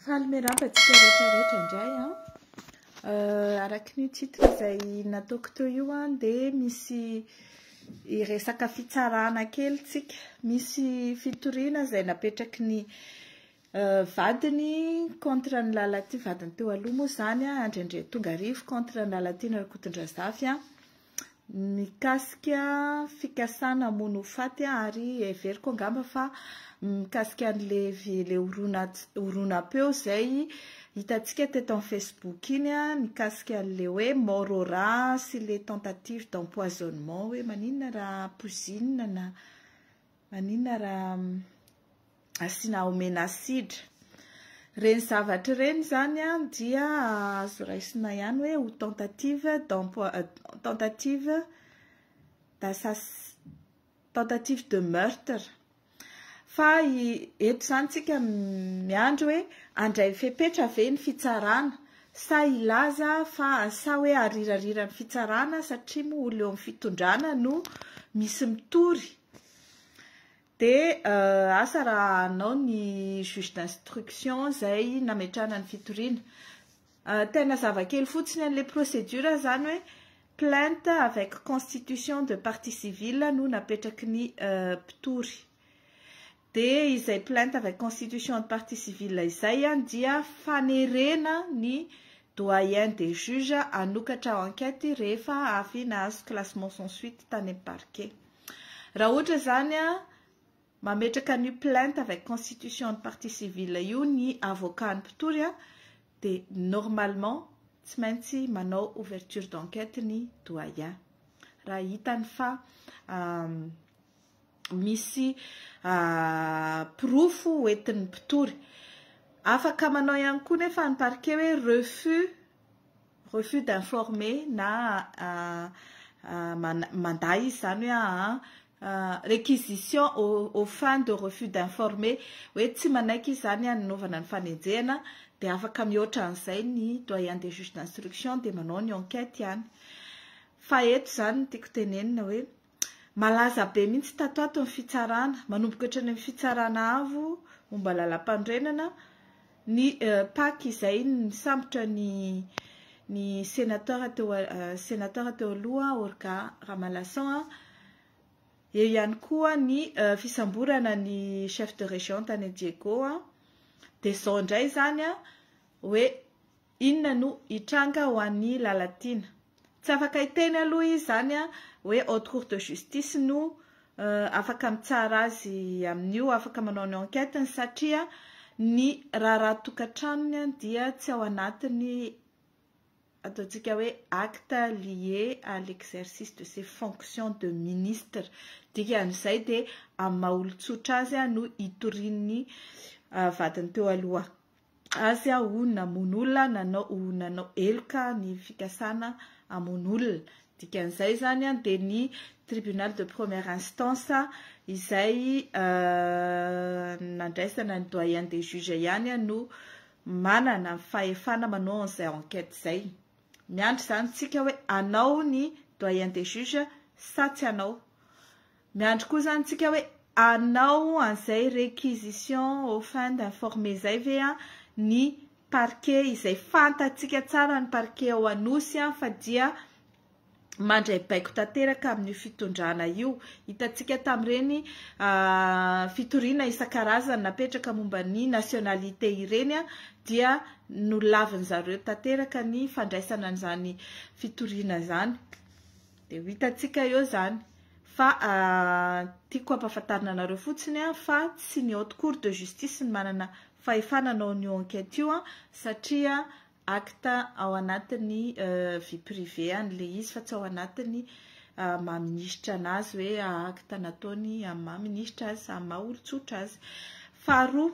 Faly miarahaba antsika rehetra rehetra indray an. Araka ny titre izay nataoko teo io an dia misy resaka fitsarana kely tsika. Misy fitoriana izay napetraky ny vadiny contre ny Lalatiana, vadiny teo aloha moa izany an, Andry Andriatongarivo contre ny Lalatiana Rakotondrazafy an. Mikasika fikasana hamono ho faty ary heveriko angamba fa mikasika an'le le horonam-peo izay hitantsika teto amin'ny Facebook iny mikasika an'le hoe mort au rat sy le tentative d'empoisonnement hoe maninona raha poizinina na maninona raha asiana omena asidra. Ireny zavatra ireny izany dia azo raisina ihany hoe ho tentative d'empo- tentative d'assas- tentative de meurtre. Fa eto izany tsika miandry hoe handray fepetra ve ny fitsarana sa hilaza fa sa hoe harirarira ny fitsarana satria moa olona eo amin'ny fitondrana no misy mitory. Dia asa raha hanao ny juge d'instruction izay nametrahana ny fitoriana. Tena zava-kely fotsiny an'ilay procédure izany hoe plainte avec constitution de partie civile no napetraky ny mpitory. Dia izay plainte avec constitution de partie civile izay dia fanerena ny doyen des juges hanokatra enquête rehefa avy nahazo classement sans suite tany amin'ny parquet. Raha ohatra izany mametraka an'io plainte avec constitution de partie civile io ny avocat ny mpitory dia normalement tsy maintsy manao ouverture d'enquête ny doyen. Raha hitany fa misy porofo hoentin'ny mpitory. Afaka manao ihany koa nefa ny parquet hoe refus d'informer na mandà izy izany hoe réquisition aux fins de refus d'informer hoe tsy manaiky izy izany hanaovana ny fanenjehana dia afaka mihoatra an'izay ny doyen des juges d'instruction dia manao ny enquête ihany. Fa eto izany no tiako tenenina hoe malaza be mihitsy tato ato ny fitsarana, manomboka hatrany amin'ny fitsarana avo momba lalam-panorenana ny PAC izay nisambotra ny sénateur teo aloha Olga Ramalason. Eo ihany koa ny fisamborana ny chef de région tany Diego. Dia izao indray izany hoe inona no hitranga ho an'ny Lalatiana. Tsy afaka hiteny aloha izy izany hoe haute cour de justice no afaka mitsara azy amin'io, afaka manao ny enquête satria ny raharaha tokantranony dia tsy ao anatin'ny ataontsika hoe acte lié à l'exercice de ses fonctions de ministre. Dikan'izay dia amin'ny maha olon-tsotra azy no hitorian'ny vadiny teo aloha azy ho namono olona, nanao heloka ny fikasana hamono olona. Dikan'izay izany dia ny tribunal de première instance izay nandraisana ny doyen des juges ihany no manana ny fahefana manao an'izay enquête izay. Miandry izany tsika hoe hanao ny doyen des juges sa tsy hanao. Miandry koa izany tsika hoe hanao an'izay réquisition aux fins d'informer izay ve ny parquet izay fantatsika tsara ny parquet ao Anosy fa dia mandray baiko tanteraka amin'io fitondrana io. Hitantsika tamin'ireny fitoriana isan-karazany napetraka momba ny nationalité ireny dia nolavin'ny zareo tanteraka ny fandraisana an'izany fitoriana izany. Dia ho hitantsika eo izany. Fa tiako hampahafantarina anareo fotsiny fa tsy ny haute cour de justice no manana fahefana hanao an'io enquête io satria acte ao anatin'ny vie privée an'ilay izy fa tsy ao anatin'ny maha ministra anazy hoe acte nataony amin'ny maha ministra azy, amin'ny maha olon-tsotra azy. Faharoa.